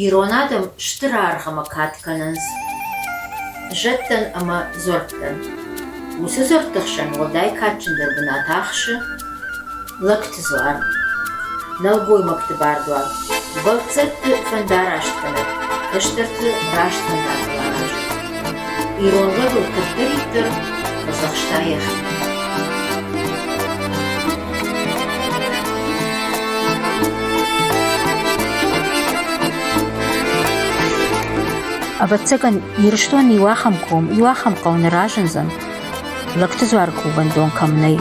Ирон адӕм стыр аргъ ӕмӕ кад кӕнынц зӕдтӕн ӕмӕ дзуӕрттӕн. Уыцы дзуӕртты хсӕн уӕлдай кадджындӕр бынат ахсы лӕгты дзуар, нӕлгоймӕгты бардуаг, бӕлццӕтты фӕндарастгӕнӕг, кӕстӕрты раст фӕндагыл аразӕг. Ирон лӕгыл кӕддӕриддӕр фӕдзӕхста йӕхи. Ӕвӕццӕгӕн, Ирыстон иу ахӕм ком, иу ахӕм хъӕу нӕ разындзӕн, Лӕгтыдзуары кувӕндон кӕм нӕй.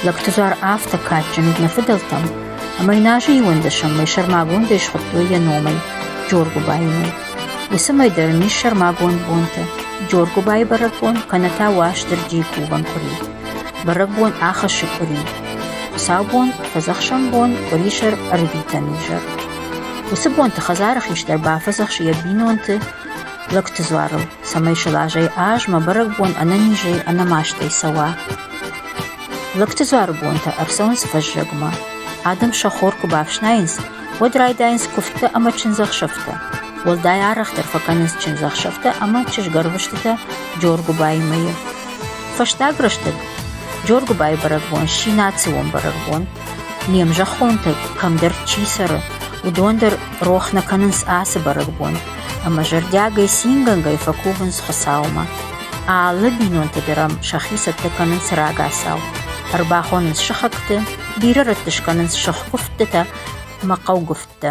Лӕгтыдзуар афтӕ кадджын уыд нӕ фыдӕлтӕм, ӕмӕ йын азы иуӕндӕсӕм мӕй сӕрмагондӕй схуыдтой йӕ номӕй Джоргуыбайы мӕй. Уыцы мӕй дӕр ын ис сӕрмагонд бонтӕ: Джоргуыбайы бӕрӕгбон кӕнӕ та Уастырджийы кувӕн къуыри. Бӕрӕгбон ахӕссы къуыри. Хуыцаубон, фӕдзӕхсӕн бон, къуырисӕр, ӕрвитӕн изӕр. Уыцы бонты хӕдзары хистӕр бафӕдзӕхсы йӕ бинонты лӕгты дзуарыл, цӕмӕй сыл азӕй азмӕ бӕрӕгбон ӕнӕнизӕй, ӕнӕмастӕй цӕуа. Лӕгты дзуары бонтӕ ӕрцӕуынц фӕззӕгмӕ. Адӕм сӕ хор куы бафснайынц, уӕд райдайынц куывдтӕ ӕмӕ чындзӕхсӕвтӕ. Уӕлдай арӕхдӕр фӕкӕнынц чындзӕхсӕвтӕ ӕмӕ чызгӕрвыстытӕ Джоргуыбайы мӕйы. Фӕстаг рӕстӕг Джоргуыбайы бӕрӕгбон сси национ бӕрӕгбон. Не мзӕххонтӕ кӕмдӕр чи цӕры, уыдон дӕр рох нӕ кӕнынц ацы бӕрӕгбон ӕмӕ зӕрдиагӕй цингӕнгӕй фӕкувынц Хуыцаумӕ. Алы бинонтӕ дӕр ӕм сӕхи цӕттӕ кӕнынц рагацау. Ӕрбахонынц сыхӕгты, бирӕ рӕтты скӕнынц сыхгуывдтытӕ ӕмӕ хъӕугуывдтӕ.